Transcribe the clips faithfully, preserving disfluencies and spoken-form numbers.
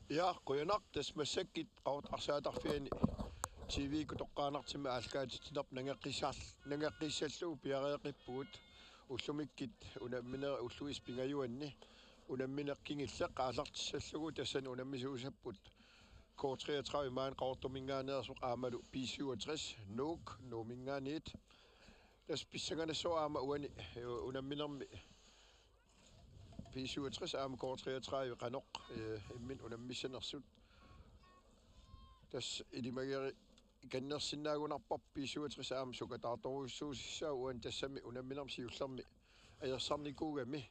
Ja, qujanaq, tassa massakkut Qaqortup arsaatarfiani T V-kkut toqqaannartumik aallakaatitsinerput nangeqqissaar-, nangeqqissallugu piareeqqippugut. Ullumikkut unamminerit ulluisa pingajuanni unammineq kingulleq aallartissallugu, tassani unammisuussapput K treogtredive maani Qaqortuminngaanneersoq aammalu B syvogtres Nuuk Nuumminngaanniit. Tassa pissanganassaaq aamma uani, øh, unamminermi B syvogtres aamma K treogtredive qanoq, øh, imminnut unammissanersut. Tassa ilimageri-, kannersinnaagunarparput B syvogtres aamma sukataartorujussuussaaq uani, tassami unamminermi siullermi ajorsarnikuugami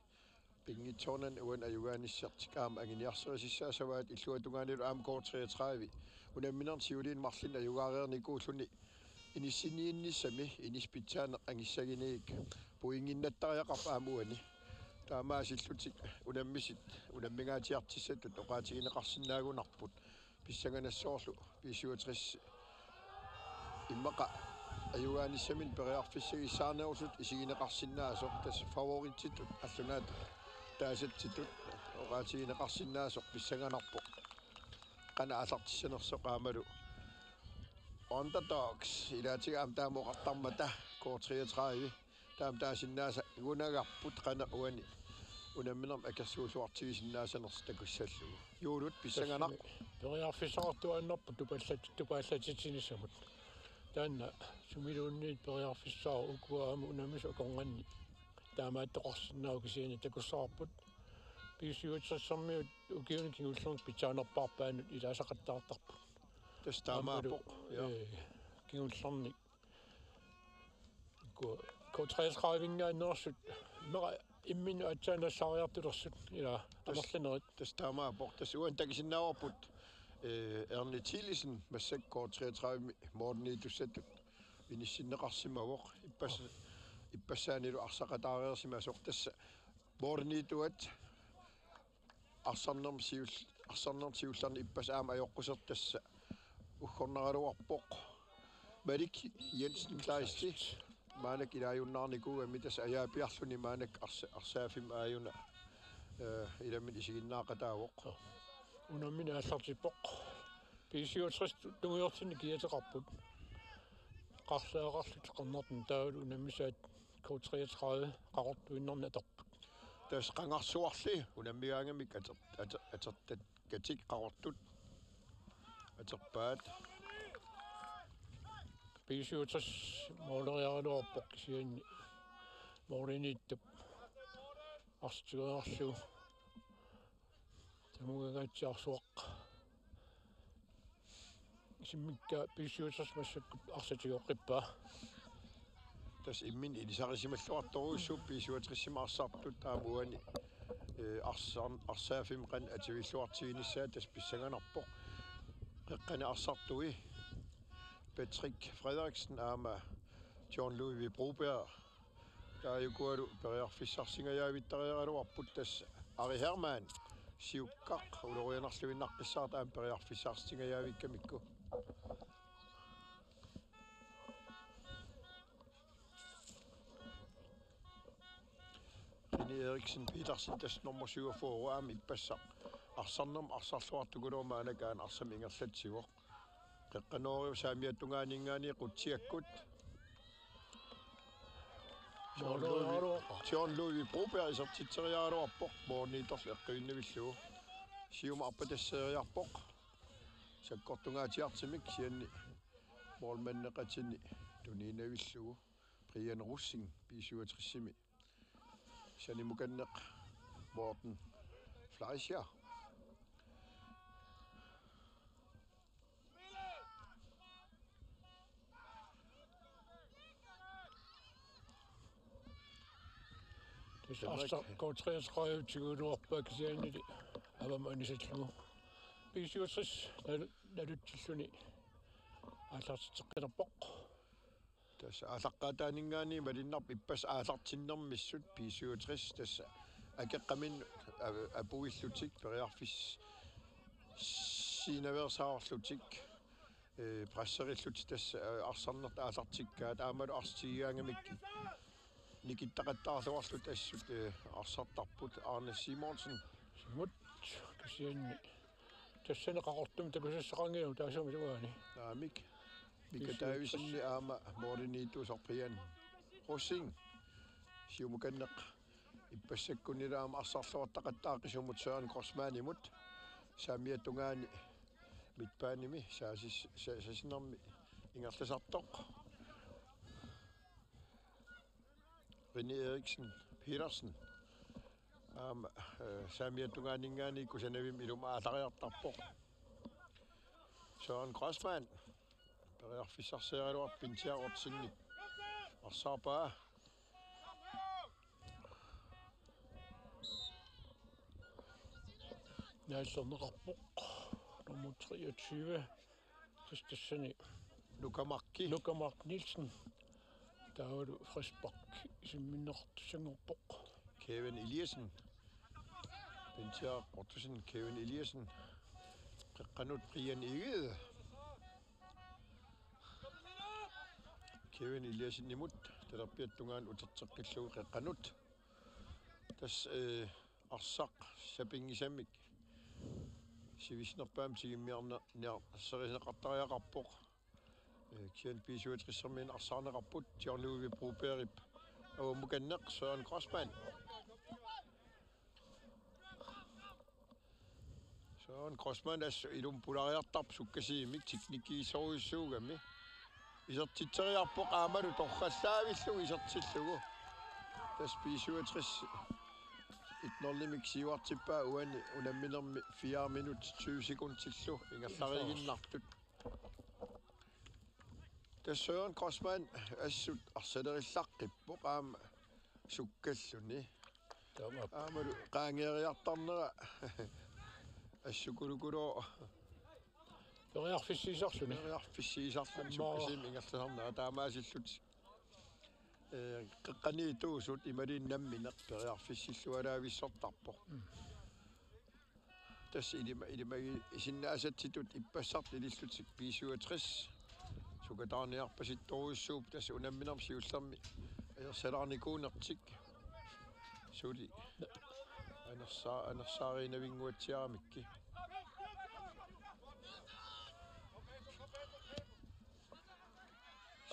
pinngitsoornani uani ajugaanissartik aamma anguniarsarissaassavat. Illuatungaanilu aamma K treogtredive unamminermi siuliini marlunni ajugaareernikuulluni inissinniinnissami inissi pitsaaneq angussagunigukku pointinnattariaqarpoq aamma uani. Taamaasillutik unammisut unammingaatsiartussatut oqaatigineqarsinnaagunarput. Pissanganassaarlu B syvogtres immaqa ajugaanissaminut periarfissagissaarnerusutut isigineqarsinnaasoq, tassa favorititut allunaatut taasatsitut oqaatigineqarsinnaasoq pissanganarpoq. Qanoq aallartissanersoq aammalu underdogs ilaatigut aamma taama oqartarmata K treogtredive taama taasinnaasaagunarparput qanoq uani unamminermi akersuulluartigisinnaasanersoq takussallugu. Juulut, pissanganaq. Periarfissaqartuaannarpoq tupallat-, tupaallatitsinissamut. Taanna sumiluunniit periarfissaavoq, ukua aamma unammisut akornanni taamaattoqarsinnaavoq, kisianni takussavarput B syvogtres-ermiut ukiuni kingullerni pitsaanerpaarpaanut ilaasaqattaartarput. Tassa taamaappoq. Aammalu, ja, øh, kingullerni K-, K treogtredive-nngaanneersut immaqa imminnut aatsaat nassaariartulersut, ila, tassa amerlanerit. Tassa taamaappoq. Tassa uani takusinnaavarput, øh, Erni Thielesen massakkut K treogtredive-mi målimiittussatut inissinneqarsimavoq. Ippas-, ippassaanilu arsaqataareersimasoq, tassa målimiittuat arsarnermi siul-, arsarnermi siullerni ippassaq aamma ajoqqusertassa uggornaraluarpoq Malik Jensen Kleist. Maannakkut ilaajunnaarnikuugami, tassa ajaapiarluni maannakkut arsa-, arsaaffimmi aajuna, øh, ilaminut isiginnaaqataavoq. Unammineq aallartippoq. B syvogtres tu-, tungujortinni kiateqarput. Qarsaaqarlutik qernertumik taavalu unammisaat K treogtredive Qaqortuinnarni atorput. Tassa qangarsuarli unammigaangamik ater-, ater-, atertakkatik Qaqortut aterpaat. B syvogtres måleriaraluarpoq, kisianni målimiittup arsaq tigoriarlugu tamugangaatsiarsuaq. Isimmikka B syvogtres massakkut arsaq tigoqqippaa. Tassa imminut ilisarisimalluartorujussuuvoq B syvogtres-imi arsartut aamma uani, øh, arsar-, arsaaffimmi qanoq atuilluartiginissaat tassa pissanganarpoq. Qeqqani arsartui Patrick Frederiksen aamma John Ludvig Broberg taajukualu periarfissarsingajavittariaraluarput, tassa Ari Hermann siukkaq ulorianarluinnaqqissaartoq aamma periarfissarsingajavikkamikku. René Eriksen Petersen, tassa nummer syvogfyrre, aamma ippassaq arsarnermut arsarluartukuluuvoq, maannakkut aana arsamik ingerlatsivoq. Qeqqanoorivaa saamiata tungaaninngaanniit Qutsiakkut. John Ludvig, John Ludvig Broberg isertitseriaraluarpoq, målimiittorlu eqquinnarlugu. Siumut arpatasseriarpoq sakkortungaatsiartumik, kisianni målmandeqatini tuniinnavillugu. Brian Rosing B syvogtres-imi. Sanimukanneq Morten Fleischer. Tassa arsaq K treogtredive tiguiluarpaa kisiannili avammut anisallugu. B syvogtres nal-, nalutsilluni aallartitseqqilerpoq. Tassa aallaqqaataaninngaanniit malunnarpoq ippassaq aallartinnermissut B syvogtres, tassa akeqqaminnut a-, apuillutik periarfissiinaveersaarlutik, øh, presserillutik tassa, øh, arsarnertut aallartikkaat, aammalu arsaq tigugaangamik nikittaqattaarluarlutik assut, øh, arsartarput. Arne Simonsen. Siumut, kisianni tassani Qaqortumi takusassaqanngilaq taassuminngaanniit. Naamik. Mika Davidsen aamma målimiittuusoq Brian Rosing. Siumukanneq ippassakkunilu aamma arsarluartaqattaaq qisumut Søren Grossmannimut. Saamiata tungaani midtbanemi saasis-, sa-, saasinnermi ingerlasartoq. René Eriksen Petersen. Aamma, eh, saamiata tungaaninngaanniit kusanavimmi ilumut aallariartarpoq. Søren Grossmann. Periarfissarsiaraluarpoq Pinsiaq Ottosenip. Arsaarpaa. Naallerneqarpoq. Nummer treogtyve. Tassa tassani Nuka Marki. Nuka Mark Nielsen. Taavalu frispark isimminneqartussanngorpoq. Kevin Eliassen. Pinsiaq Ottosen, Kevin Eliassen. Qeqqanut Brian Egede. Kevin Eliassenimut talerpiata tungaanut uterteqqillugu qeqqanut. Tassa, eh, arsaq sapinngisamik sivisnerpaamik tigummiarne-, niar-, serineqartariaqarpoq. Eh, kisianni B syvogtressermiit arsaarneqarput, John Ludvig Brobergip avammukanneq, Søren Grossmann. Søren Grossmann assut ilumut pulariartarpoq sukkasuumik teknikkigisorujussuugami. Isertitseriarpoq aammalu torrallaavillugu isertillugu. Tassa B syvogtres et nul-imik siuartippaa uani unamminermi fire minut tyve sekundillu ingerlariiginnartut. Tassa Søren Grossmann assut arsalerillaqqippoq aamma sukkalluni. Taamaappoq. Aammalu qaangeeriartarnera assukulukuloo. Periarfissiisarluni. Periarfissiisarluni. Aamma sukkasuumik ingerlasarnera taamaasillutik. Eh, qeqqaniittuusut imaluunniit nammineq periarfissillualaavissortarpoq. Mm. Tassa ilima-, ilimagi-, isinnaasatsitut ippassartut ilillutik B syvogtres. Sukataarniarpasittorujussuupput tassa unamminermi siullermi ajorsalaarnikuunertik. Suli anersa-, anersaariinnavinnguatsiaramikku.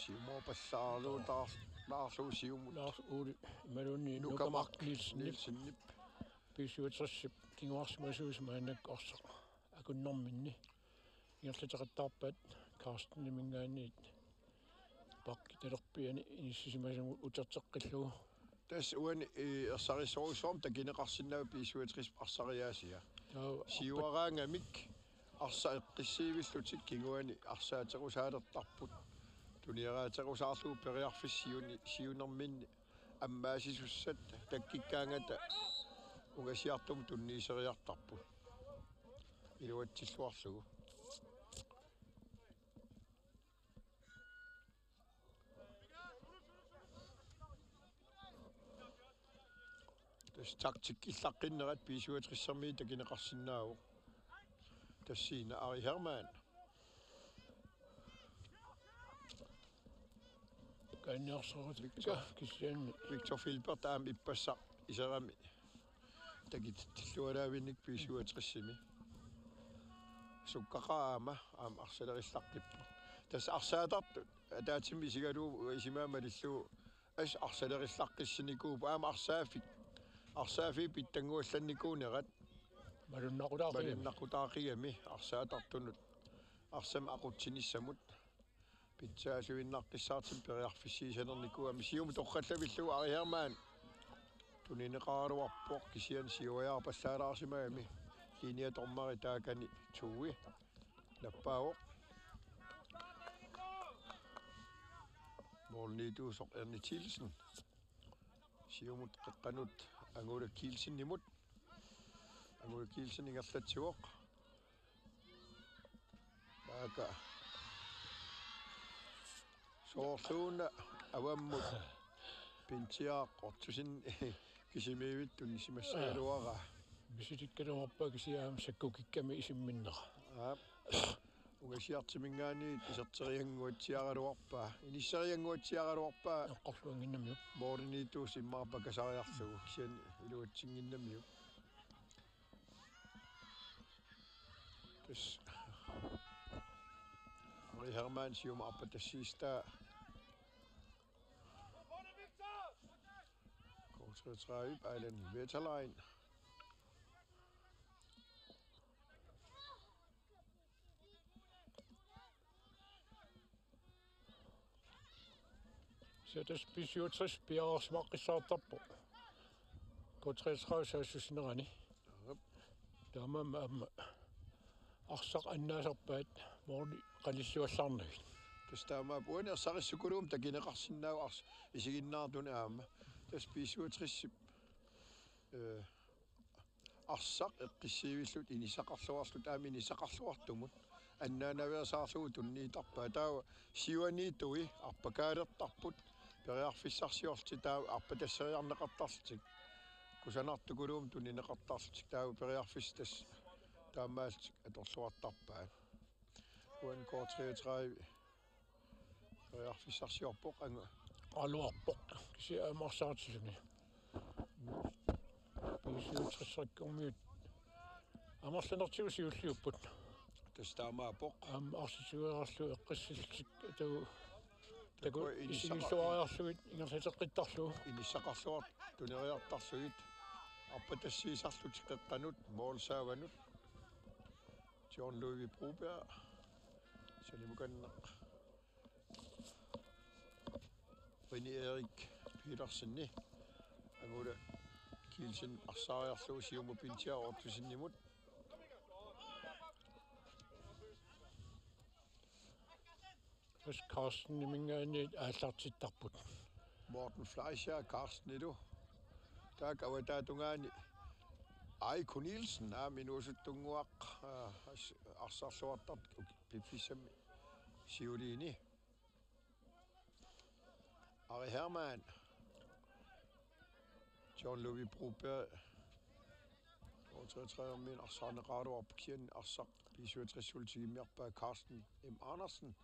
Siumoopallaarlugu taar-, taarlugu siumut. Lars Ole imaluunniit Nuka Nuka Mark Mark Nielsenip. Nielsenip. B syvogtresip kinguarsimasuusoq maannakkut arsaq akunnerminni. Ingerlateqattaarpaat Carsteniminngaanniit bakkip talerpiani inissisimasagut uterteqqillugu. Tassa uani, eh, ersarissorujussuarmik takuneqarsinnaavoq B syvogtres arsariaasia. Taava siuaraangamik arsaq eqqissiivillutik kinguaani arsaaterusaalertarput. Tunioraaterusaarlugu periarfissaq siuni-, siunerminni ammaasisussat takkukkaangata ungasiartumut tunniusseriartarput. Iluatsilluarlugu. Tassa taktik illaqqinnerat B syvogtressermiit takuneqarsinnaavoq. Tassani Ari Hermann. Kainniarsarutikka Victor. Kisianni Victor Filbert aamma ippassaq iserami. Takutitsillualaavinnik B syvogtresimi. Sukkaqaaq aamma, aamma arsalerillaqqippoq. Tassa arsaatartut ataatsimik isigalugu isumaga malillugu assut arsalerillaqqissinikuupput aamma arsaaffiit. Arsaaffiit pitsannguallannikuunerat. Malunnaqutaaqigami. Malunnaqutaaqigami arsaatartunut. Arsamik aqutsinissamut. Pitsaalluinnaqqissaartumik periarfissiisanernikuugami siumut torrallavillugu Ari Hermann. Tunineqaraluarpoq kisianni siuariaapallaalaarsimagami. Linjedommeri taakani Tui. Nappaavoq. Målimiittuusoq Erni Thielsen. Siumut qeqqanut Angula Kielsenimut. Angula Kielsen ingerlatsivoq. Taaka. Soorluuna avammut Pinsiaq Ottosen kisimiivittut inissisimassagaluaraa. Misilikkaluarpaa kisianni aamma sakkukikkami isimminnera. Aap. Ungasiartuminngaanniit iserteriannguatsiaraluarpaa. Inisseriannguatsiaraluarpaa. Eqqorluannginnamiuk. Målimiittuusoq immaqa pakasariarlugu kisianni iluatsinnginnamiuk. Yes. Ari Hermann siumut arpatassiistaa. K treogtredive, Alan Wetterlein. Tassa B syvogtres piareersimaqqissaartarpoq. K treogtredive saassussinerani. Aap. Taamaammat aamma arsaq annaasarpaat måli qalilluallaarnagit. Tassa taamaappoq uani ersarissukuluummat takineqarsinnaavoq ars-, isiginnaartuni aamma. Tassa B syvogtresip, øh, arsaq eqqissivillutik inissaqarluarlutik aamma inissaqarluartumut annaanaveersaarlugu tunniuttarpaat. Taava siuaniittui arpakaalertarput periarfissarsiorlutik taava arpatasseriarneqartarlutik. Kusanartukuluummat tunineqartarlutik taava periarfissat tassa taamaallutik atorluartarpaat. Uani K treogtredive periarfissarsiorpoq angu. Aluarpoq. Kisianni aamma arsaartiluni. B syvogtresserikkormiut amerlanertigut siulliupput. Tassa taamaappoq. Aamma arsaq tiguareerlugu eqqissillutik taku-, taku-, takuuk inissaqa-, isigilluariarlugit ingerlateqqittarlugu. Inissaqarluartut tuneriartarlugit. Arpatassiisarlutik qeqqanut, målsaavanut. John Ludvig Broberg. Sanimukanneq. René Erik Petersen. Angula Kielsen arsaariarlugu siumut Pintia Ottosenimut. Tassa Carsteniminngaanniit aallartittarput. Morten Fleischer Carstenilu. Taakku avataatungaani Aiko Nielsen aamma inuusuttunnguaq, aa, as-, arsarluartartut piffissami siuliini. Ari Hermann. John Ludvig Broberg. K treogtredive arsaarneqaraluarpoq kisianni arsaq B syvogtres-sullu tigummiarpaa Carsten M. Andersen.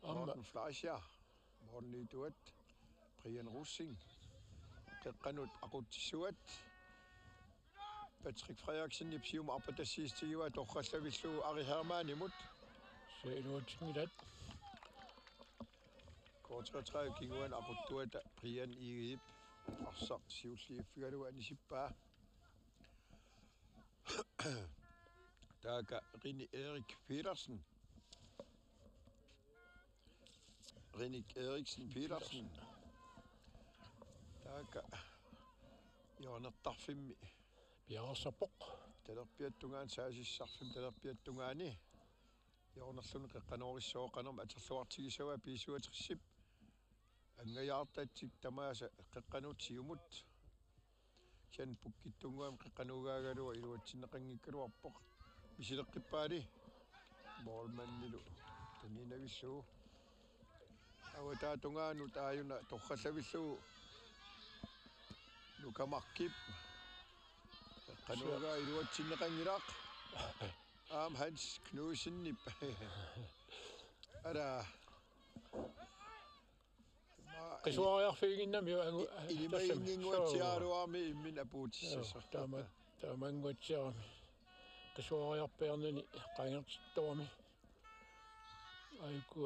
Aamma. Morten Fleischer. Målmandiuat. Brian Rosing. Qeqqanut aqutsisuat. Patrick Frederiksenip siumut arpatassiissutigivaa torrallavillugu Ari Hermannimut. Tassa iluatsinngilaq. K treogtredive kinguanik aquttuata Brian Egedep arsaq siulliuffigalugu anisippaa. Taakku René Erik Petersen. René Eriksen Petersen. Taakku hjørnertarfimmi. Piareersarpoq. Talerpiata tungaani saasissarfimmi talerpiata tungaani. Hjørnerluni qeqqanoorissooq qanormi atorluartigissavaa B syvogtresip. Angajaartatik tamaasa qeqqanut siumut. Kisianni pukkittunnguamik qeqqanuugaagaluaq iluatsinneqanngikkaluarpoq. Misileqqippaali. Målmandilu. Tuniinavillugu. Avataatungaanut aajuna torrallavillugu. Nuka Markip. Qeqqanoogaa iluatsinneqanngilaq. Aamma Hans Knudsenip. Ala. Qisuariarfiginnginnami angu-, Ilimannginnguatsiaraluarami imminut apuutissassaaq. Taama, taamaannguatsiarami. Qisuariarpiarnani qaangertittorami. Aajuku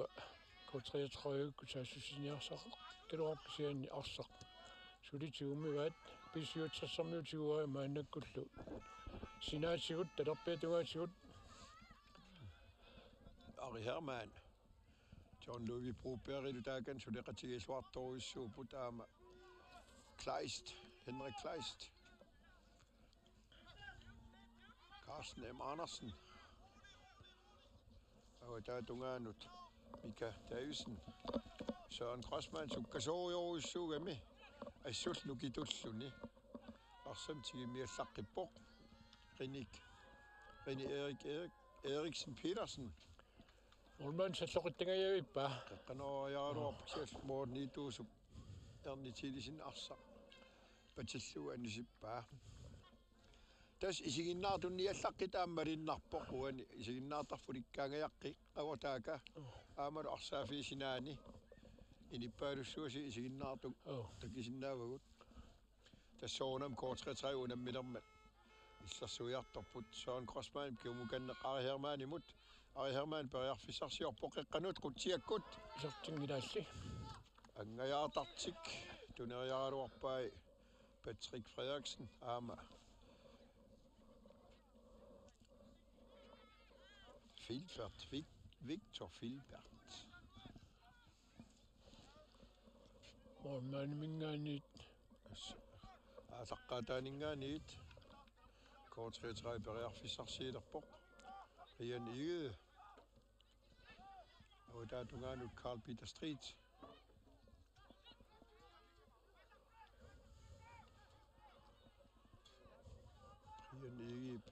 K treogtredive-kkut saassussiniarsarikkaluarpoq kisianni arsaq suli tigummivaat B syvogtressermiut tiguaat maannakkullu. Sinaatigut talerpiata tungaatigut. Ari Hermann. John Ludvig Brobergilu taakani suleqatigiilluartorujussuupput aamma Kleist, Henrik Kleist. Carsten M. Andersen. Avataatungaanut Mika Davidsen. Søren Grossmann sukkasoorujorujussuugami assullu nukitulluni. Arsamik tigummiallaqqippoq. René, René Erik, Erik, Eriksen Petersen. Målmand salloqittangajavippa. Qeqqanooriaraluarpoq kisianni målmandiusup Erni Thielesen arsaq patillugu anisippaa. Tassa isiginnaartunniallaqqittoq aamma malunnarpoq uani isiginnaartarfut ikkaangajaqqi qavataaka aammalu arsaaffiit sinaani inippaalussuasi isiginnaartut. Joo. Takusinnaavagut. Tassa soorunami K treogtredive unammilermat. Illersuiartorput Søren Grossmann kingumukanneq Ari Hermannimut. Ari Hermann periarfissarsiorpoq qeqqanut Qutsiakkut. Isertinngilaalli. Angajaartartik tuneriaraluarpai Patrick Frederiksen aamma Filbert, Vic-, Victor Filbert. Målmandiminngaanniit. Aallaqqaataaninngaanniit. K treogtredive periarfissarsiilerpoq. Brian Egede. Avataata tungaanut Carl Peter Street. Brian Egedep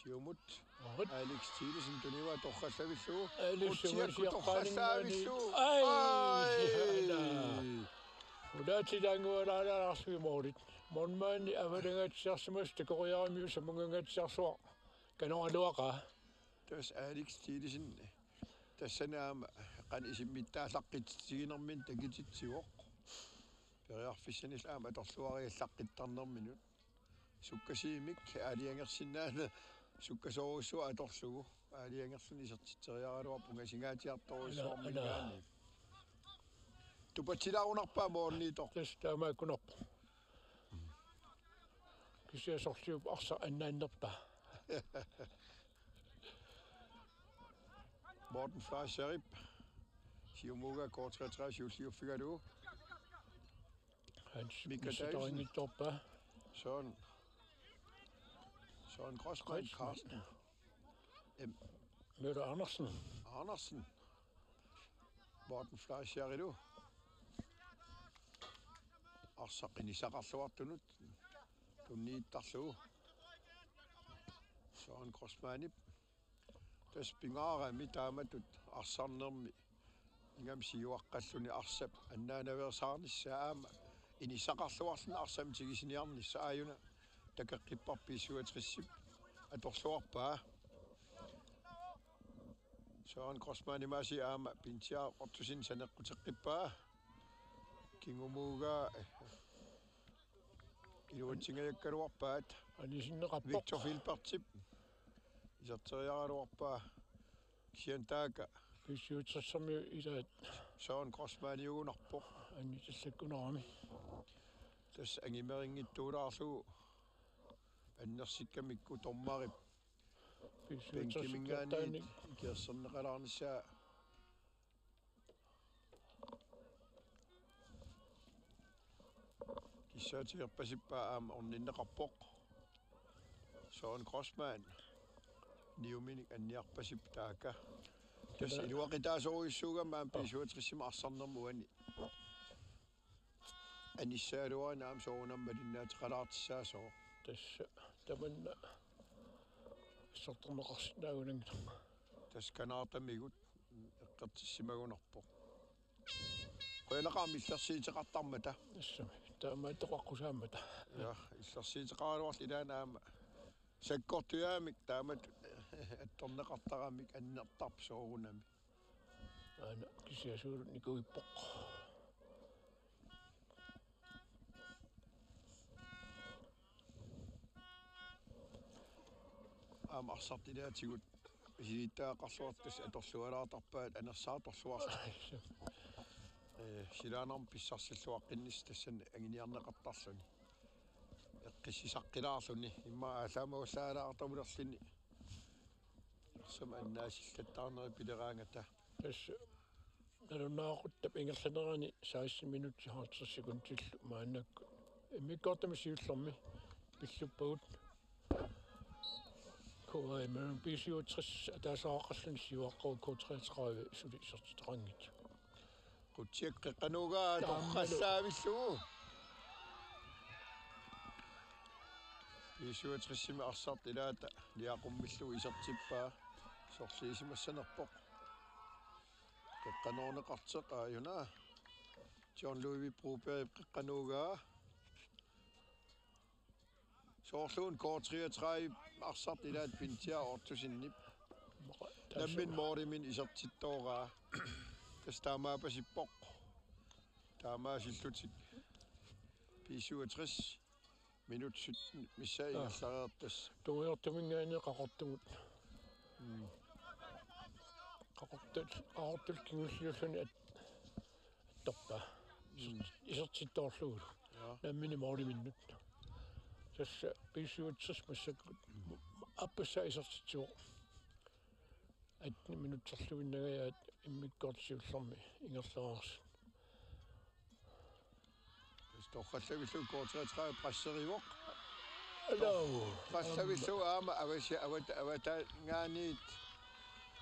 siumut. Aarut. Alex Thielesen tuniua torrallavillugu. Alex Qutsiakkut Thielesen torrallavillugu. Ai, ai. Aana. Ulaatilaangualaalaarlugit moolit. Målmandi avalangaatsiarsimasut takoriaramiuk samungangaatsiarsuaq. Kanoraluaqaa. Tassa Alex Thielesen. Tassani aamma qanoq isimmittaallaqqititiginermini takititsivoq. Periarfissanillu aamma atorluariallaqqittarnerminut. Sukkasuumik aalajangersinnaaneq sukkasoorujussuaq atorlugu. Aalajangerluni isertitseriaraluarpoq ungasingaatsiartorujussuarminngaanniit. Tupatsilaarunarpaa målimiittoq. Tassa taamaakkunarpoq. Kisianni sorliup arsaq annaannerpaa. Morten Fleischerip siumuugaa K treogtredive siulliuffigalugu. Hans Mika Davidsen. Misissorinngitsoorpaa. Søren. Søren Grossmann. Grossmann. Carsten. Em. Møller Andersen. Andersen. Morten Fleischerilu. Arsaq inissaqarluartunut. Tunniittarlugu. Søren Grossmannip. Tassa pingaarami taamatut arsarnermi ingammik siuaqqalluni arsap annaanaveersaarnissaa aamma inissaqarluarluni arsamik tigusiniarnissaq aajuna takoqqipparput B syvogtresip atorluarpaa. Søren Grossmann imaasii aamma Pintiaarortusin saneqquteqqippaa. Kingumuugaa iluatsingajakkaluarpaat. Anisinneqarpoq. Victor Filbertip. Iserteriaraluarpaa. Kisianni taakku. B syvogtresimiut ilaat. Søren Grossmanniugunarpoq. Anitallakkunarami. Tassa angimerinngitsuulaarlugu. Annersikkamikku dommerip. B syvogtres bænkiminngaanniit ikkertaannik. Ikiorserneqalaarnissaa. Kissaatigerpasippaa aamma orninneqarpoq. Søren Grossmann. Niuminik anniarpasippoq taakku. Tassa iluaqutaasorujussuugami aamma B syvogtresimi arsarnermi uani. Anissagaluarina aamma soorunami malinnaateqalaartussaasoq. Tassa tamanna assortorneqarsinnaagunanngilaq. Tassa Kanaatamigut eqqartussimagunarpoq. Qujanaqaaq illersuuteqartarmata. Tassami. Taamaattoqaqqusaammata. Ja, illersuuteqaraluarluta ilaanni aamma. Sakkortujaamik taamatut attorneqartaramik annertarpoq soorunami. Aana kisianni suulunikuippoq. Aamma arsartut ilaatigut misilittagaqarluartut atorlualaartarpaat anersaartorluartut. Ee, silaannarmik pissarsilluaqqinnissaq tassani anguniarneqartarluni. Eqqissisaqqilaarluni immaqa aallaamagallaalaartamulerluni. Arsaq annaasillattaarneri pileraangata. Tassa nalunaaquttap ingerlanerani seksten minutsit halvtreds sekundillu maannakkut. Immikkoortumi siullermi pilluppagut. K A M B syvogtres ataaseqarluni siuaqqavoq K treogtredive suli isertitaqanngitsoq. Qutsiakkut qeqqanut ugaa taammalu torrallaavillugu. B syvogtresimi arsartoq ilaata liaqummillugu isertippaa sorliisimassanerpoq. Qeqqanoorneqartoq aajuna. John Ludvig Brobergip qeqqanut ugaa. Soorluuna K treogtredive arsartoq ilaat Pintiaarortusinip. Nammineq måliminik isertittooraa. Tassa taamaapasippoq. Taamaasillutik. B syvogtres. Minutsit missaa ingerlareertassa. Tungujortuminngaanniit Qaqortumut. Qaqortul, Qaqortullu kingulliulluni at-, attorpaa. Iser-, isertittoorlugulu. Nammineq mooriminnut. Tassa B syvogtres massakkut. Aappassaa isertitsivoq. Atten minutserluinnagajaat immikkoortoq siullermik ingerlareersut. Tassa torrallavillugu K treogtredive presserivoq. Aluu. Torrallavillugu aamma avasi-, avat-, avataangaaniit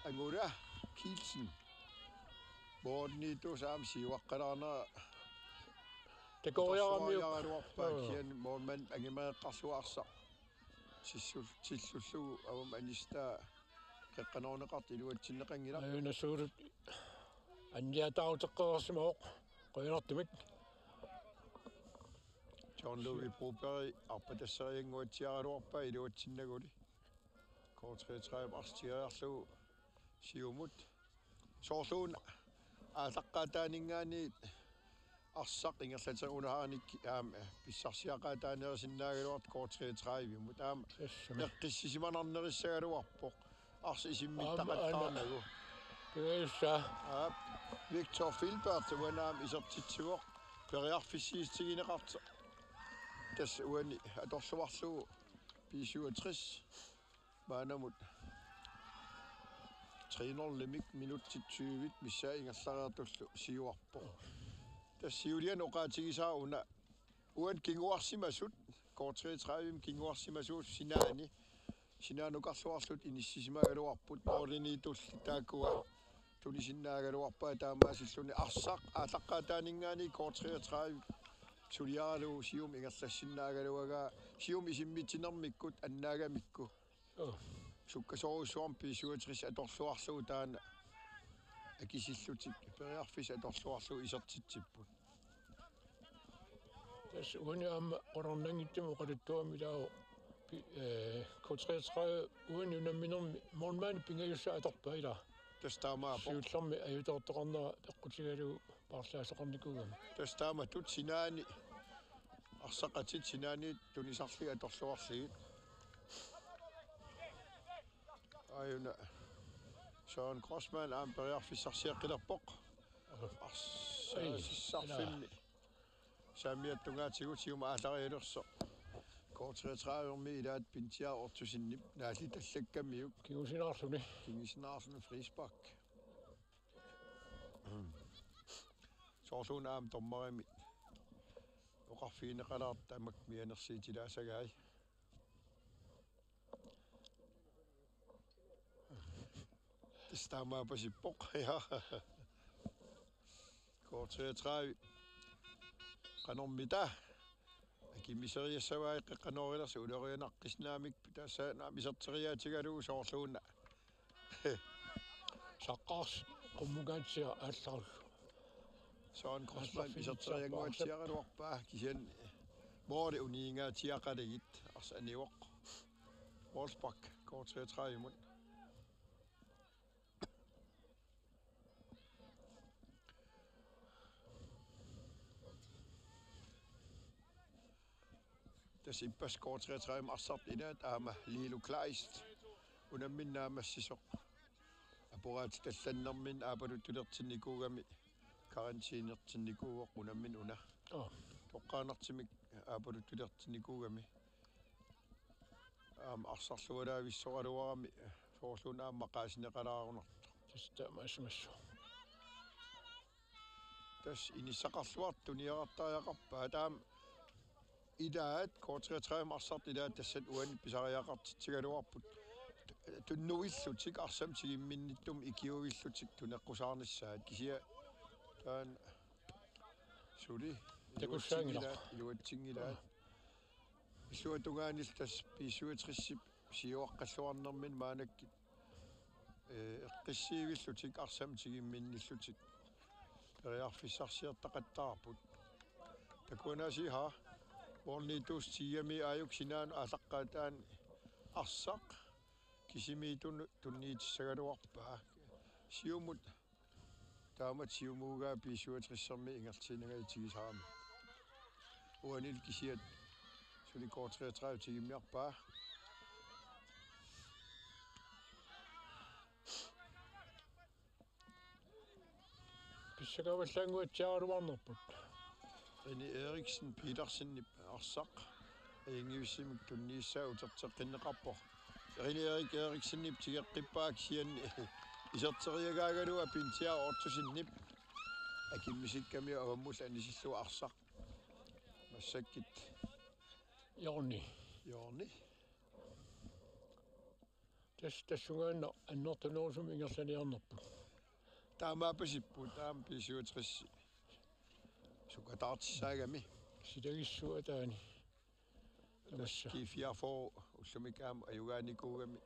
Angula Kielsen. Moorniittuusa aamma siuaqqalaarnera. Takoriaramiuk. Torsuariaraluarpaa kisianni moormand angimereqqarluarsa. Tillu-, tillullugu avamma anistaa qeqqanoorneqartoq iluatsinneqanngilaq. Ajunasuulut anniataaruteqqereersimavoq qujanartumik. John Louis Broberg arpatasseriannguatsiaraluarpaa iluatsinnaguli. K treogtredive arsaq tigoriarlugu siumut. Soorluuna aallaqqaataaninngaanniit arsaq ingerlaterunaarnik aamma pissarsiaqaataanerusinnaagaluartoq K treogtredive-mut aamma eqqissisimanarnerissagaluarpoq arsaq isimmittaqattaarnagu. Aamma aana. Aap. Victor Filbert uani aamma isertitsivoq periarfissiissutigineqartoq. Tassa uani atorluarlugu B syvogtres. Maannamut tre nul-imik minutsit tyve missaa ingerlareertullu siuarpoq. Tassa siuliani oqaatigisaa una uani kinguarsimasut, K treogtredive-mi kinguarsimasut sinaani, sinaanukarluarlutik inissisimagaluarput mooriniitulli taakkua tunisinnaagaluarpaat taamaasilluni arsaq aallaqqaataaninngaanniit K treogtredive suliaralugu siumut ingerlassinnaagaluagaa siumut isimmitsinermikkut annaagamikku. Sukkasoorujussuarmik B syvogtres atorluarlugu taanna akisillutik periarfissat atorluarlugu isertitsipput. Tassa uani aamma qularnanngitsumik oqaluttuami ilaavoq pi-, eh, K treogtredive uani unamminermi moormandi pingajussaa atorpaa ilaa. Tassa taamaappoq. Siullermik ajutoortoqarnera peqqutigalugu paarlaasoqarnikuugami. Tassa taamatut sinaani arsaqatit sinaaniit tunisarlugit atorluarlugit. Aajuna Søren Grossmann aamma periarfissarsiaqqilerpoq. Arsaq sissarfimmi saamiata tungaatigut siumut aallarialersoq. K treogtredive-mi ilaat Pintiaq Ortusinip naallittallakkamiuk. Kingusinaarluni. Kingusinaarluni frispark. Soorluuna aamma dommerimit oqarfigineqalaartoq tamakku mianersuutilaassagai. Tassa taamaapasippoq. Ja. K treogtredive. Qanormita. Akimiseriassavai qeqqanoorilersi ulorianaqqissinnaamik tassa naamik iserteriaatigalugu soorluuna. Saqqaarsi qummungaatsiaq aallarlu. Søren Grossmann iserteriannguatsiaraluarpaa kisianni mooli uniingaatsiaqalugit arsaq anivoq. Wolfsbak K treogtredive-mut. Tassa ippassaq K treogtredive arsartut ilaat aamma Lilo Kleist unammineq naammassisoq. Apparaatitallannerminni aappaluttulertinnikuugami, karantænertinnikuuvoq unammineq una. Aa. Toqqaannartumik aappaluttulertinnikuugami. Aamma arsarlualaavissoraluarami soorluuna aamma maqaasineqalaarunartoq. Tassa taamaasimassaaq. Tassa inissaqarluartut tuniarartariaqarpaat aamma ilaat K treogtredive arsartut ilaat tassani uani pisariaqartitsigaluarput. Tunnuillutik arsamik tigumminnittumik ikiuillutik tuneqqusaarnissaat kisianni taanna suli takussaanngilaq. Iluatsinngilaat, iluatsinngilaat. Illuatungaanillu tassa B syvogtres-ip siuaqqalluarnermini maannakkut, eh, eqqissiivillutik arsamik tigumminnillutik periarfissarsiortaqattaarput. Takuanaasiiha, moorniittuusoq tiiami aajuku sinaanut aallaqqaataani arsaq kisimiittunut tunniutissagaluarpaa. Siumut taamatut siumuugaa B syvogtres-ermi ingerlaannanngitsuusaramik. Uanilu kisiat Tuli K treogtredive tigummiarpaa. Pissakaavallaannguatsiaraluarnerput. Rini Eriksen Petersenip arsaq ajunngivissumik tunniussaa uterteqqinneqarpoq. Rini Erik Eriksenip tigeqqippaa kisianni iserteriagaagaluaa Pinsiaq Ottosenip akimmisikkamik avammullu anisillugu arsaq. Massakkut Jorni. Jorni. Tassa tassungaannaq annertunerusumik ingerlaniarnerput. Taamaapasipput aamma B syvogtres sukataartissaagami. Silagissuataani. Tassa G fireogfyrre ullumi aamma ajugaanikuugami.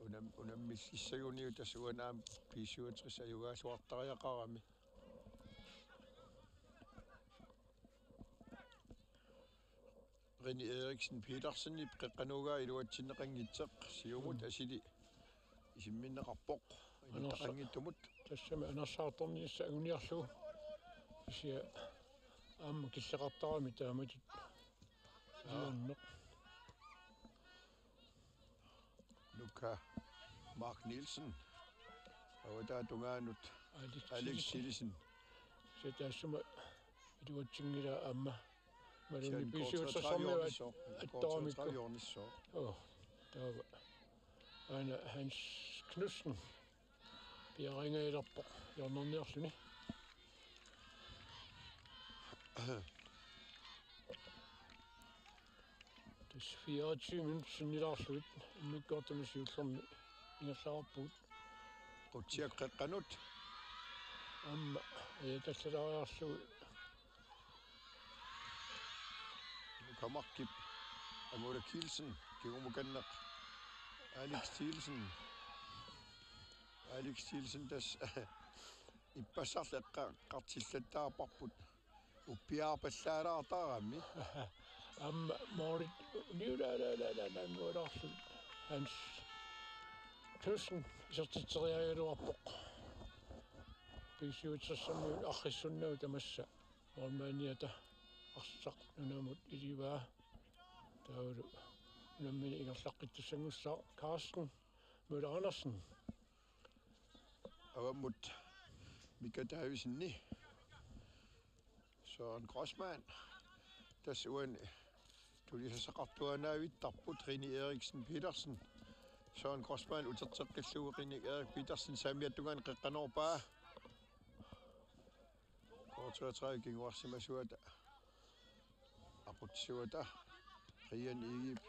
Unam-, unammillissaguniuk tassa uani aamma B syvogtres ajugaaluartariaqarami. Rini Eriksen Petersenip qeqqanut iluatsinneqanngitsoq siumut asuli isimminneqarpoq. Anersa-, inuttaqanngitsumut. Tassami anersaartornissaq anguniarlugu. Kisianni aamma killeqartarami taamatut. Aa. Iliorneq. Nuka Mark Nielsen. Avataa tungaanut Alex Alex Nielsen. Nielsen. Kisianni taassuma iluatsinngilaa aamma. Imaluunniit Kisianni B syvogtres-ermiut K treogtredive at-, attoramikku. K treogtredive hjørnissooq. Oo, taava. Aana Hans Knudsen. Piareerneqarpoq hjørnerniarluni. Tassa fireogtyve minutsit sinnilaarlugit immikkoortumi siullermi ingerlareerpugut. Qutsiaq qeqqanut. Aamma, ee, tassa taariarlugu. Nuka Markip. Amora Kielsen, kingumukanneq. Alex Thielsen. Alex Thielsen tassa ippassarlu eqqaqqartillattaarparput. Uppiaarpallaalaartarami. Aamma moorit niulaalaalaalaanngualaarlugit. Hans Knudsen isertitseriaraluarpoq. B syvogtres-ermiut arriissunnagu tamassa. Målmandiata arsaq nunamut ilivaa. Taavalu unammineq ingerlaqqittussanngussaaq Carsten Møller Andersen. Avammut Mika Davidsen. Søren Grossmann. Tassa uani tulisassaqartuaannavittarput Rini Eriksen Petersen. Søren Grossmann uterteqqillugu Rini Erik Petersen saamiata tungaanut qeqqanoorpaa. K treogtredive kinguarsimasuata. Aqutsisuata. Brian Egip.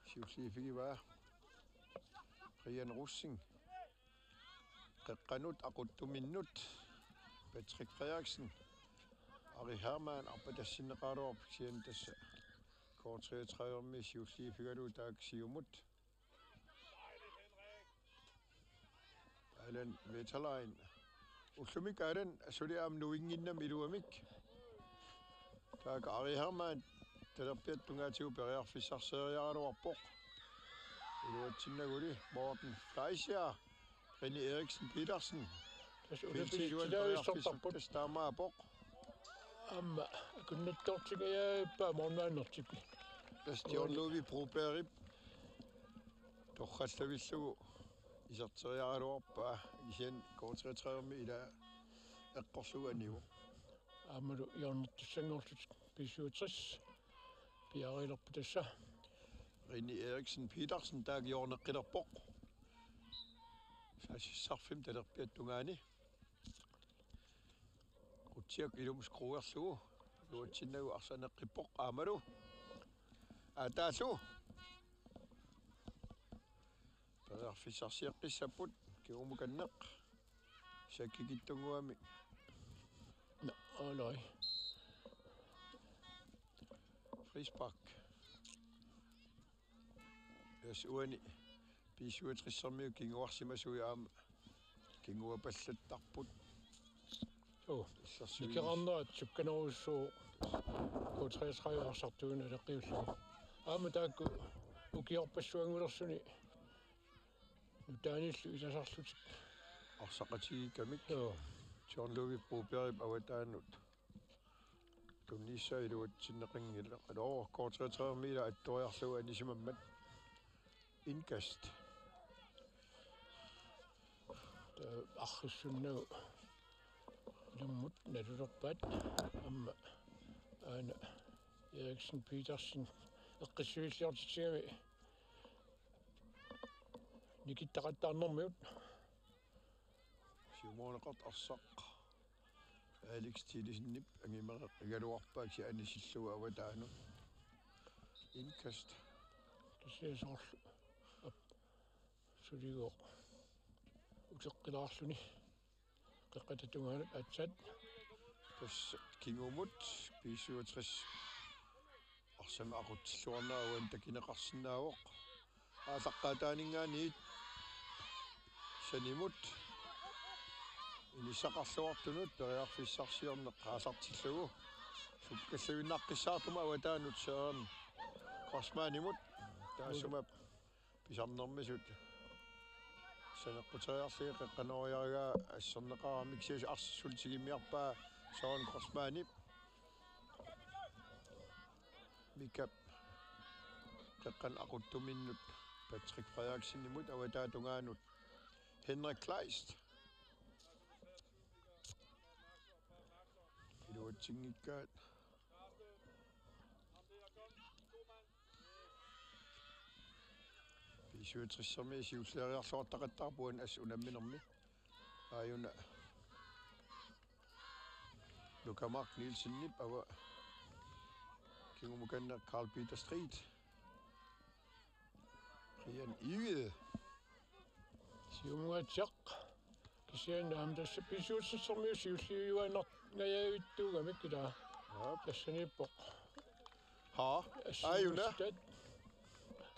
Siulliuffigivaa. Brian Rosing. Qeqqanut aquttuminnut. Patrick Frederiksen. Ari Hermann arpatassinneqaraluarpoq kisianni tassa K treogtredive-ermiut siulliuffigalugu taakku siumut. Alan Vetterlein. Ullumi Alan suli aamma nuinnginnami iluamik. Taakku Ari Hermann talerpiata tungaatigut periarfissarsioriaraluarpoq. Iluatsinnaguli Morten Fleischer, Rini Eriksen Petersen. Tassa Feldt iluani periarfissarsiortarpoq. Tassa taamaappoq. Aamma akunnattoortingajappaa målmandertik. Tassa John Ludvig Brobergip torrallavillugu iserteriaraluarpaa kisianni K treogtredive-mi ila eqqorlugu anivoq. Aammalu hjørnertussanngorlutik B syvogtres. Piareerpoq tassa. Rini Eriksen Petersen taakku hjørneqqilerpoq. Saassussarfimmi talerpiata tungaani. Qutsiaq ilumut skruerlugu. Iluatsinnagu arsaq neqqippoq aammalu. Aataallu. Periarfissarsioqqissapput kingumukanneq. Sakkikittunnguami. Nå, alai. Frispark. Tassa uani B syvogtres-ermiut kinguarsimasuat aamma kinguapallattarput. Joo. Illersuinis. Nikerarnerat sukkanerussuuvoq K treogtredive arsartuuneq aleqqiullugu. Aamma taakku ukiorpassuanngulersuni nutaanillu ilasarlutik. Arsaqatigiikkamik. Joo. John Ludvig Brobergip avataanut. Tunniussaa iluatsinneqanngilaq. Aluu, K treogtredive-mi ila attoriarlugu anisimammat. Indkast. Taava arriissunnagu ilummut nalulerpaat aamma aana Eriksen Petersen eqqissiviilliortitsigami nikittaqattaarnermigut. Siumuuneqartoq arsaq Alex Thielesenip angimereqqigaluarpaa kisianni sillugu avataanut. Indkast. Kisianni soorlu. Ap. Suligooq. Uteqqilaarluni. Qeqqata tungaanut aatsaat. Tassa kingumut B syvogtres. Arsamik aqutsilluarnera uani takineqarsinnaavoq. Aallaqqaataaninngaanniit sanimut inissaqarluartunut periarfissarsiorneq aallartillugu. Supkalluinnaqqissaartumut avataanut Søren Grossmannimut taassuma pisarnermisut saneqquteriarlugit qeqqanooriaraangat asserneqarami kisianni arsaq suli tigummiarpaa Søren Grossmannip. Mikap qeqqanut aquttuminnut Patrick Frederiksenimut avataata tungaanut Henrik Kleist. Iluatsinngikkaat. B syvogtres-ermiut siulliariarluartaqattaarput uani assut unamminermi. Aajuna Luka Mark Nielsenip, aamma kingumukanneq Karl Peter Street. Brian Egede. Siumungaatsiaq. Kisianni aamma tassa B syvogtres-ermiut siulliujuaannarngajavittuugamik ilaa. Aap. Tassaniippoq. Haa. Aajuna. Assut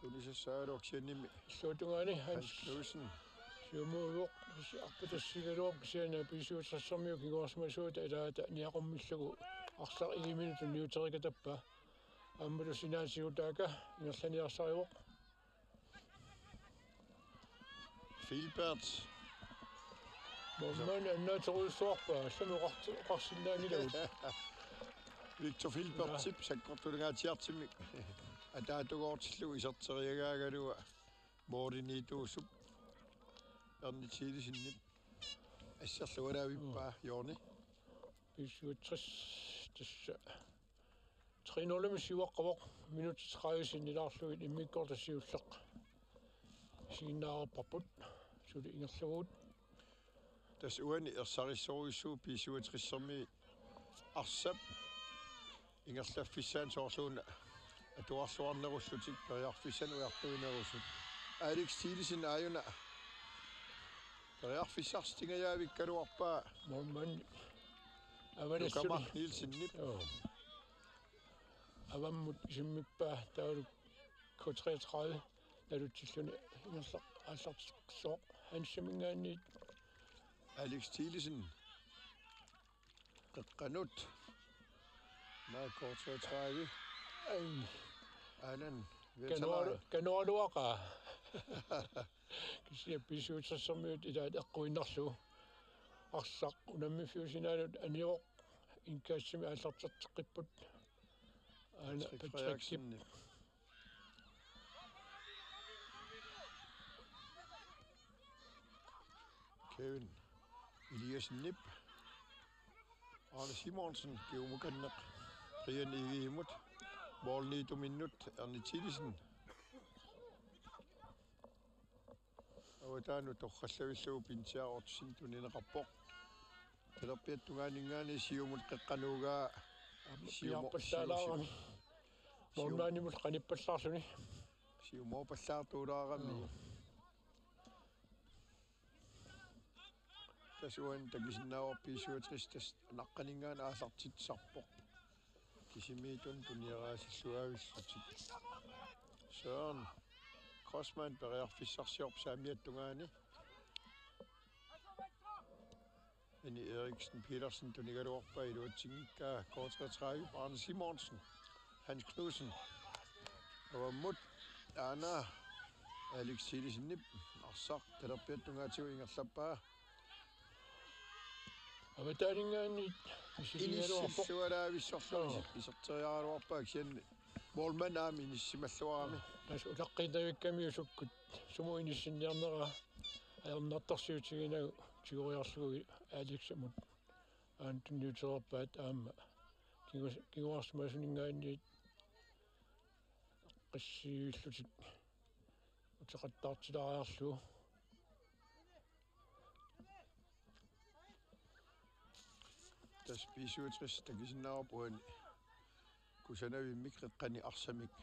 tunniussaaluarsinnarami. Illuatungaani Hans Hans Knudsen. Siumuuvoq, arpatassigaluaq kisianni B syvogtres-ermiut kinguarsimasuuta ilaata niaqqummillugu arsaq iliminik tunniuteriikatappaa. Aammalu sinaatigut taakku ingerlaniarsarivoq. Filbert. Målmand annaaterujussuarpaa, allamik oqarti-, oqarsinnaanngilagut. Victor Filbertip sakkortulingaatsiartumik ataatungoortillugu iserteriagaagaluaq målimiittuusup Erni Thielesenip asserluaraavippaa. Joo. Jooni. B syvogtres tassa. Tre nul-imik siuaqqavoq, minutsit tredive sinnilaarlugit immikkoortoq siulleq isiginnaarparput, suli ingerlavugut. Tassa uani ersarissorujussuuvoq B syvogtres-ermiut arsap ingerlaffissaanut soorluuna atuarluarnerullutik periarfissanik ujartuinerusut. Alex Thielesen aajuna periarfissarsitingajavikkaluarpaa. Målmand. Avalissuni. Luka Mark Nielsenip. Joo. Avammut isimmippaa taavalu K treogtredive nalutsilluni ingerlaq aallartitsisoq Hansiminngaanniit. Alex Thielesen. Qeqqanut. Naa K treogtredive. Ai. Alan. Kanualu-, kanualuaqaa. Kisianni B syvogtres-ermiut ilaat eqquinnarlugu. Arsaq unammiffiusinaanut anivoq indkastimik aallarteqqippoq. Aana Patrick Patrickip. Frederiksen. Kevin Eliassenip. Arne Simonsen, kingumukanneq. Brian Egedemut. Målimiittuminnut Erni Thielesen. Avataanut torrallavillugu Pinsiaq Ottosen tunineqarpoq. Talerpiata tungaaninngaanniit siumut qeqqanut. Siumu-, piaarpallaalaarami. Siumu-, målmandimut qanippallaarluni. Siumuuppallaartuulaarami. Joo. Tassa uani takusinnaavoq B syvogtres tassa naqqaninngaanniit aallartitsisarpoq. Kisimiittuni tunioraasilluaavillutik. Søren Grossmann periarfissarsiorpoq saamiata tungaani. Eni Eriksen Petersen tunigaluarpaa, iluatsinngikkaa K treogtredive, Arne Simonsen, Hans Knudsen. Avammut aana Alex Thielesenip arsaq talerpiata tungaatigut ingerlappaa. Avataaninngaanniit misiligaluarpoq. Inissilluaraavissorluni. Joo. Iserteriaraluarpaa kisianni målmand aamma inissisimalluarami. Tassa utaqqiinnarvikkamiuk sukkut sumut inissinniarneraa ajornartorsiutiginagu tigoriarlugu Aleximut aana tunniutereerpaat aamma kingu-, kinguarsimasuninngaanniit qissiillutik uteqattaartilaariarlugu. Tassa B syvogtres takusinnaavarput uani kusanavimmik qeqqani arsamik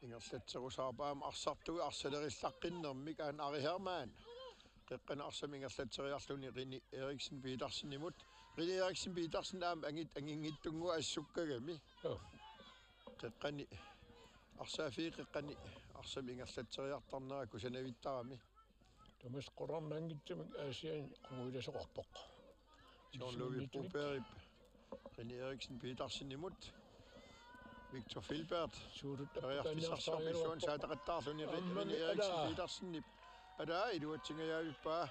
ingerlatserusaarpaa aamma arsartui arsalerillaqqinnermik aana Ari Hermann qeqqani arsamik ingerlatseriarluni Rene Eriksen Petersenimut. Rene Eriksen Petersen aamma angit-, anginngitsunnguaq assukkagami. Joo. Qeqqani arsaaffiit qeqqani arsamik ingerlatseriartarnera kusanavittarami. Tamassi qularnanngitsumik Aasianni qungujulasoqarpoq. John Ludvig Brobergip Rene Eriksen Petersenimut. Victor Filbert. Suulut periarfissarsiorpassuarnik saataqattaarluni Rene, aamma Rene Eriksen, alaa, Petersenip. Alaa, iluatsingajavippaa.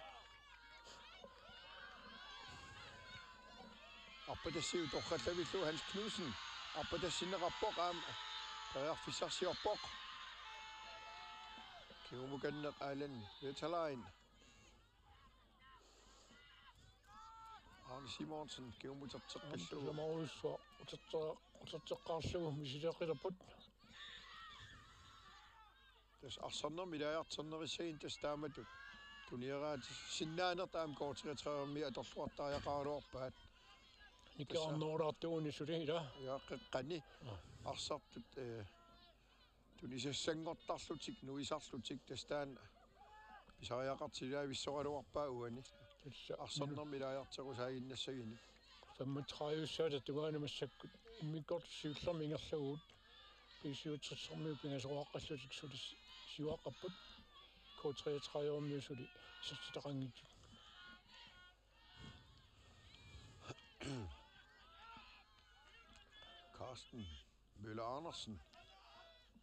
Arpatassiup torrallavillugu Hans Knudsen. Arpatassinneqarpoq aamma periarfissarsiorpoq. Kingumukanneq Allan Wetterlein. Arne Simonsen kingumuterteqqillugu. Aamma tamarujussuaq uterteq-, uterteqqaarlugu misileqilerput. Tassa arsarnermik ilaajartornerussaginngilaat tassa taamatut. Tunioraatit sinnaanertaa aamma K treogtredive-mi atorluartariaqaraluarpaat. Nikerarnerulaartugut suli ilaa. Ja, qeqqani. Aa. Arsartut, eh, tunisassanngortarlutik, nuisarlutik tassa taanna pisariaqartilaavissoraluarpaa uani. Tassa. Arsarnermik ilaajartorusaaginnassaguni. Femogtredive-ssaata tungaanut massakkut immikkoortut siullermik ingerlavugut. B syvogtres-ermiut pingasoqaqqallutik suli siuaqqapput. K treogtredive-ermiut suli isertitaqanngitsut. Carsten Møller Andersen.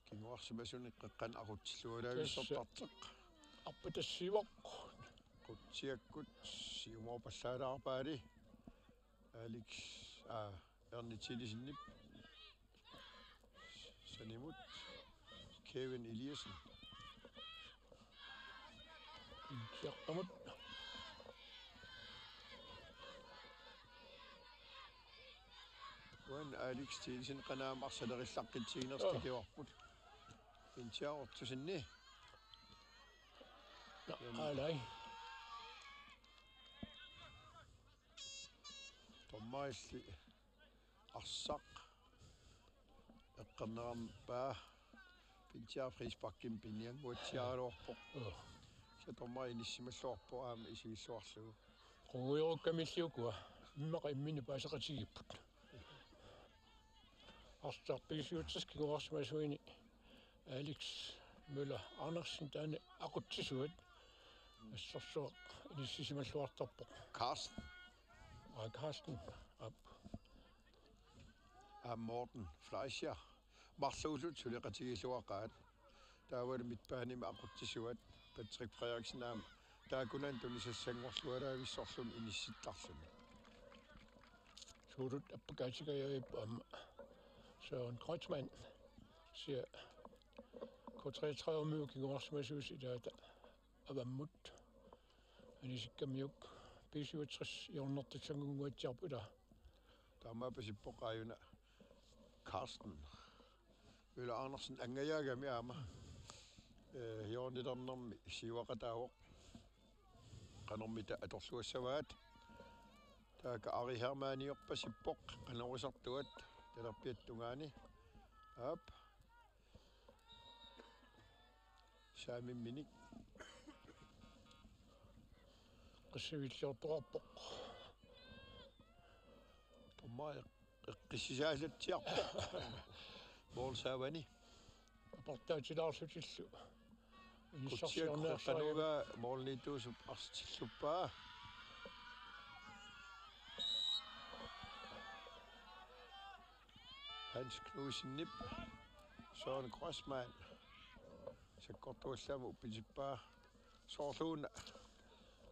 Kinguarsimasunik qeqqanut aqutsilluaraavissortartoq. Tassa. Arpatassiivoq. Qutsiakkut siumoorpallaalaarpaali. Alex, aa, Erni Thilessenip sanimut Kevin Eliassen. Siaqqamut. Uani Alex Thilesen qanoq aamma arsalerillaqqitsiginiarlugu. Joo. Takuarput. Pinsiarortusinni. Nå, aalai. Dommerilli arsaq eqqornerarpaa pinsiaq frisparkimik piniannguatsiaraluarpoq. Joo. Kisianni dommeri inissisimalluarpoq aamma isigilluarlugu. Qungujorukkamilli ukua immaqa imminnut paaseqatigiipput. Arsaq B syvogtres kinguarsimasuini Alex Møller Andersen taanna aqutsisuat assorsuaq inissisimalluartarpoq. Carsten. Aa, Carsten. Aap. Aa, Morten Fleischer. Marluullutik suleqatigiilluaqaat. Taavalu midtbanemi aqutsisuat Patrick Frederiksen aamma taakkunani tunisassanngorluaraavissorluni inissittarluni. Suulut appakaatigajavipput aamma Søren Kreutzmann. Kisianni K treogtredive-miut kinguarsimasuisa ilaata avammut. Anisikkamiuk B syvogtres hjørnertussanngornguatsiarpoq ilaa. Taamaappoq sippoq aajuna Carsten Møller Andersen angajaagami aamma. Eh, hjørneternermi siuaqataavoq. Qanormita atorluassavaat. Taakku Ari Hermanniorpasippoq qanoq isartuat talerpiata tungaani. Aap. Saamimminik. Qissavilliortoqarpoq. Dommer eqqissisaallatsiarpoq. Målsaavani. Aportaatilaarlutillu. Kutsiak Inissarsiorniarsariga. Qeqqanuga målniittuusup arsitilluppaa. Hans Knudsenip Søren Grossmann sakkortuallaamik uppitippaa. Soorluuna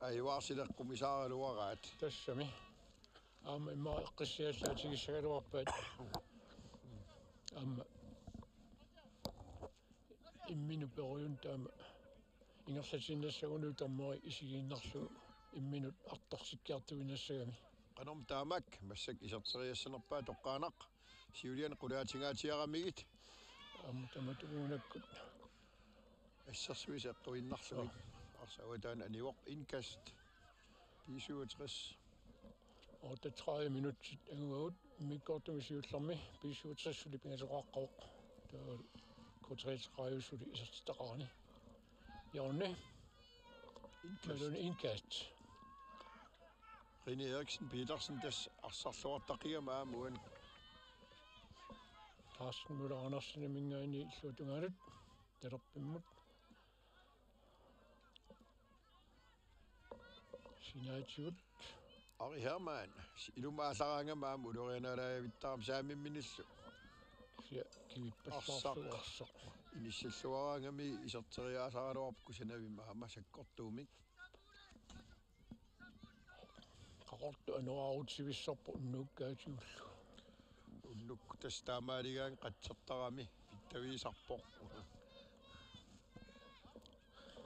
ajuaarsileqqumisaaraluaraat. Tassami. Aamma immaqa eqqissiallaatigisagaluarpaat. Aamma imminut perujunnik taama ingerlatiinnassagunarpoq dommeri isigiinnarlugu imminut artorsikkiartuinnassagami. Qanormi taamak massakkut iserteriassanerpaat toqqaannaq siuliani qulaatingaatsiaramigit. Aamma tamatumuunakkut assersuisa eqquinnarlugit. Arsaq avataani anivoq indkast. B syvogtres. Otteogtredive minutsit anguagut immikkoortumi siullermi B syvogtres suli pingasoqaqqavoq. Taava K treogtredive suli isertitaqarani. Hjørne. Indkast. Imaluunniit indkast. René Eriksen Petersen tassa arsarluartaqigami aamma uani. Carsten Møller Anderseniminngaanniit illuatungaanut talerpimmut. Sinaatigut. Ari Hermann, ilumut aallaraangami aamma ulorianaalaavittaarami saamimminillu. Kisianni kivippallaarlugu arsaq. Arsaq. Inissilluaraangami iserteriaasaraluarpoq kusanavimmi aamma sakkortuumik. Qaqortoq anoraarutsivissorpoq unnukkaatigullu. Unnukkut tassa taamaaligaangat qatsertarami pittaviisarpoq.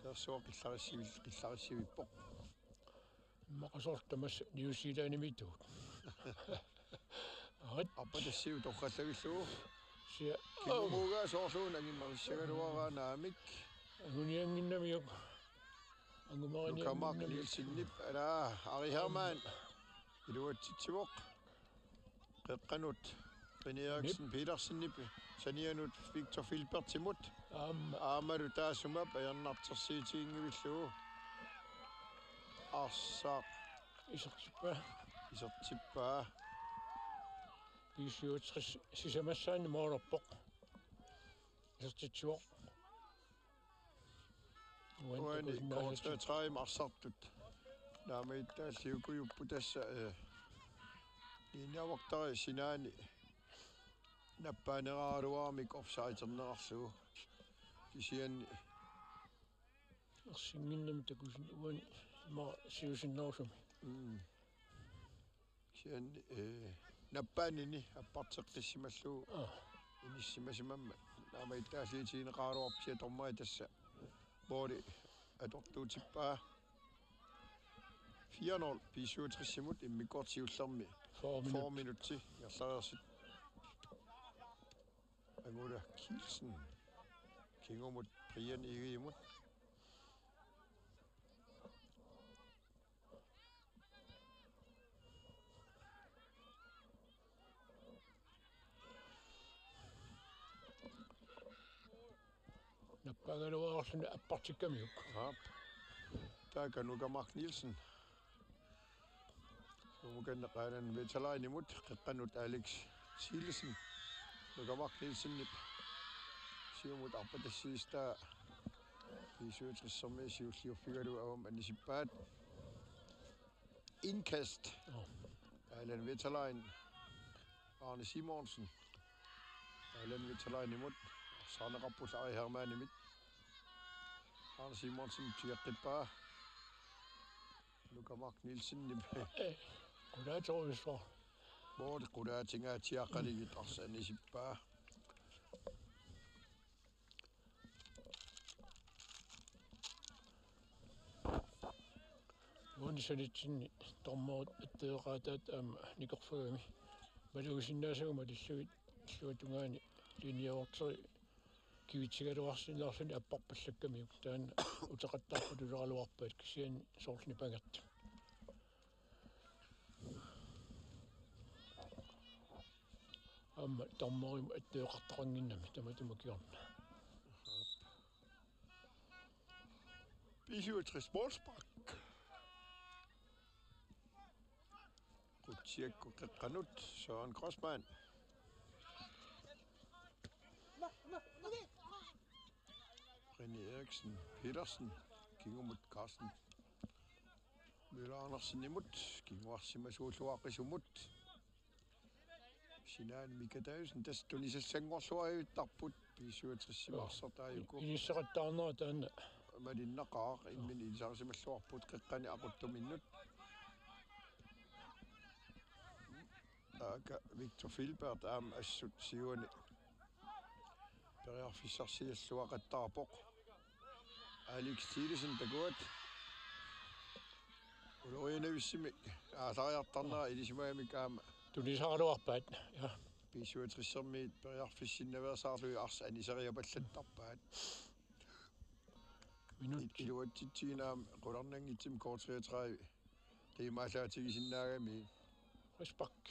Taava soorlu qillarissivil-, qillarissivippoq. Immaqa soorlu tamassa New Zealandimiittugut. Aat. Arpatassiup torrallavillugu. Kisianni. Kingumuugaa soorluuna angimmerissagaluaraa naamik. Anguniannginnamiuk. Angumeriarniannginnamiuk. Nuka Mark Nielsenip, alaa, Ari Hermann. Iluatsitsivoq. Qeqqanut. René Eriksen Petersenip. Sanianut Victor Filbertimut. Aamma. Aammalu taassuma ajornartorsiutiginngivillugu. Arsaq. Isertippaa. Isertippaa. B syvogtres sisamassaanni målerpoq. Isertitsivoq. Uani K treogtredive arsartut. Naammagittaalliukujupput tassa, eh, linjevogteri sinaani nappaaneraluaramik offsidernerarlugu. Kisianni. Ersinnginnami takusin uani immaqa siusinnerusumi. Mm. Kisianni, eh, nappaanini apparteqqissimallugu. Aa. Inissimasimammat. Naammagittaalliutigineqaraluarpoq kisianni dommeri tassa. Måli atortuutippaa. Fire nul B syvogtres-imut immikkoortut siullermi. Fyrre minut. Fyrre minutsi ingerlareersut. Angula Kielsen. Kingumut Brian Egedemut. Nappaagaluarluni appartikkamiuk. Aap. Taakku Nuka Mark Nielsen. Siumukanneq Allan Vetalainimut, qeqqanut Alex Sielsen. Nuka Mark Nielsenip. Siumut arpatassiistaa B syvogtres-ermiut siulliuffigalugu avammut anisippaat. Indkast. Joo. Allan Vetalain. Arne Simonsen. Allan Vetalainimut. Arsaarneqarput Ari Hermannimit. Arne Simonsen tiaqqippaa. Nuka Mark Nielsenip. Eh, qulaaterujussuaq. Måli qulaatingaatsiaqalugit arsaq anisippaa. Uani sanitsinni dommerit atteeqaataat aamma nikorfagami. Malugisinnaasaguma malillugit illuatungaani linjevogteri kivitsigaluarsinnaarluni apparpallakkamiuk. Taanna uteqattaarput tuleraluarpaat kisianni soorlu nipangertut. Aamma dommerimut atteeqartaqannginnami tamatuma kingorna. B syvogtres målspark. Qutsiakkut qeqqanut Søren Grossmann. René Eriksen Petersen, kingumut Carsten Møller Andersenimut, kinguarsimasuulluaqqisumut. Sinaani Mika Davidsen, tassa tunisassanngorluarivittarput, B syvogtres-imi arsaq taajuku. Inissaqattaarnera taanna. Malinnaqaaq, imminut ilisarisimalluarput qeqqani aquttuminnut. Aaka Victor Filbert aamma assut siuani periarfissarsialluaqattaarpoq. Alex Thielesen takuat. Ulorianavissumik aallariartarnera ilisimagamik aamma tunisaraluarpaat. Ja. B syvogtressermiit periarfissinnaveersaarlugit arsaq aniseriapallattarpaat. Minut. Il-, iluatsitsiinnaq qularnanngitsumik K treogtredive. Tiimaallaatigisinnaagami. Frispark.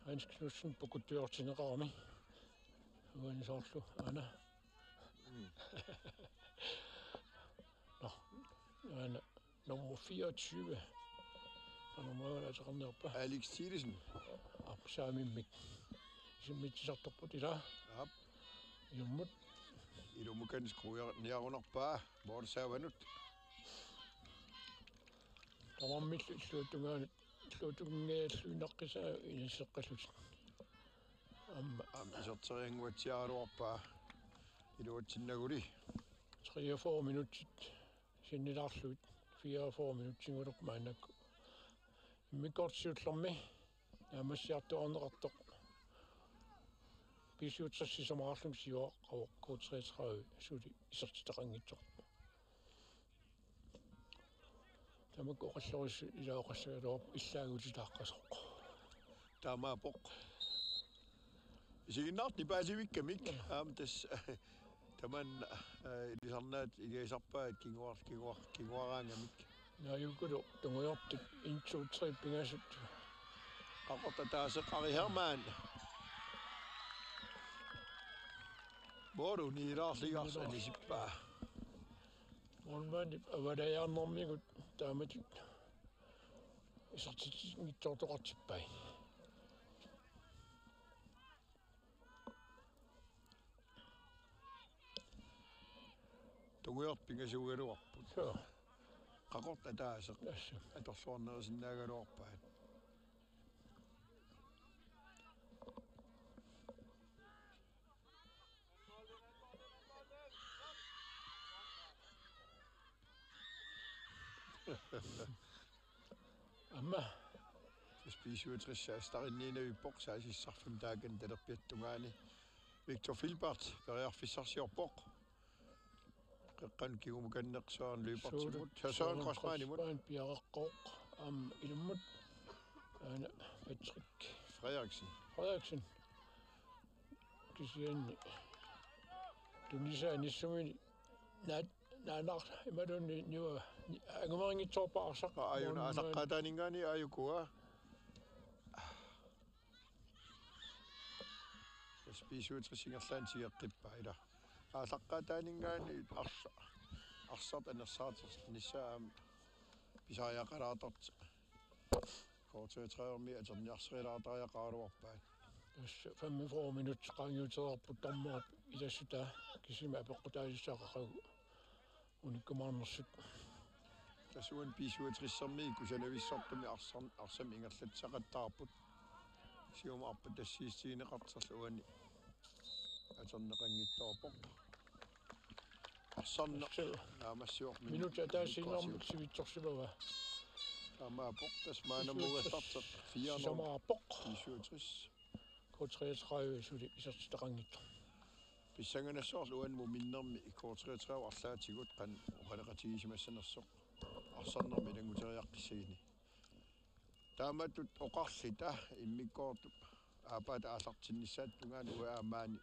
Hans Knudsen pukuttuartinneqarami. Uani soorlu aana. Mm. Nå, aana nummer fireogtyve. Nummer ateqarnerpa. Alex Thielesen. Aap, saamimmik. Isimmitsisartorput ila. Aap. Ilummut. Ilummukanni skruiarniarunarpaa. Målsaavanut. Tamarmillu illuatungaanut, illuatungaanut naqqisaa inisseqqallutik. Aamma. Aamma iserteriannguatsiaraluarpaa iluatsinnaguli. Treogfyrre minutsit sinnilaarlugit, fireogfyrre minutsinngorlutik maannakkut. Immikkoortoq siullermi naammassiartuaarneqartoq. B syvogtres sisamarallarluni siuaqqavoq K treogtredive suli isertitaqanngitsoq. Tamakku oqallorisut ilaaqqassagaluarput illaagutitaaqqasoq. Taamaappoq. Isiginnaartut nipaallivikkamik. Aamma tassa tamanna, eh, ilisarnaat igisarpaat kinguar-, kinguar-, kinguaraangamik. Naajukulu tungujortut en, to, tre pingasut. Qaqortoq ataaseq Ari Hermann. Målip unilaarlugit arsaq anisippaa. Målmandip avalajaarnermigut taamatut isertitsinngitsoortoqartippai. Tungujortoq pingasuugaluarput. Joo. Qaqortoq ataaseq. Tassa. Atorluarnerisinnaagaluarpaat. Aamma. B syvogtres saassuttarinniinavippoq saassussarfimmi taakani talerpiata tungaani. Victor Filbert periarfissarsiorpoq. Qeqqanut kingumukanneq Søren Lyberthimut. Søren Grossmannimut. Grossmann piareqqavoq. Aamma ilummut. Aana Patrick Frederiksen. Frederiksen. Kisianni tunisaa nissumini naat-, naanaar imaluunniit niua ni-, angumerinngitsoorpaa arsaq. Aa, ajuna. Målmand. Aallaqqaataaninngaanniit aajukua. Tassa B syvogtres ingerlaannaq tigeqqippaa ila. Aallaqqaataaninngaanniit arsa-, arsartut anersaartornissaa aamma pisariaqalaartartoq. K treogtredive-mi atorniarsarilaartariaqaraluarpaat. Tassa femogfyrre minutsit qaangiutereerput dommerit ilassutaa kisimi apeqqutaalissaaq qaqugu unikkumaarnersut. Tassa uani B syvogtres-ermiut kusanavissortumik arsar-, arsamik ingerlatsisaqattaarput. Siumut arpatut assigiinngineqartoq uani atorneqanngitsoorpoq. Arsarneq. Tassa. Naammassivoq. Minut ataasiinnarmut sivitsorsimavaa. Taamaappoq, tassa maannakkut B syvogtres mugastartoq fire nul. Sisamaarpoq. B syvogtres. K treogtredive suli isertitaqanngitsoq. Pissanganassaaq uani muminnermi K treogtredive arlaatigut qanoq oqaloqatigisimassanersoq arsarnermik ilannguteriaqqissaguni. Taamatut oqarluta immikkoortup aappaata aallartinnissaata tungaanut uanga aamma maani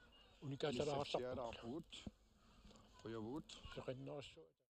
unikaatsalaartarpugut. Inissatsialaarpugut. Qujavugut. Seqinnerussuaq.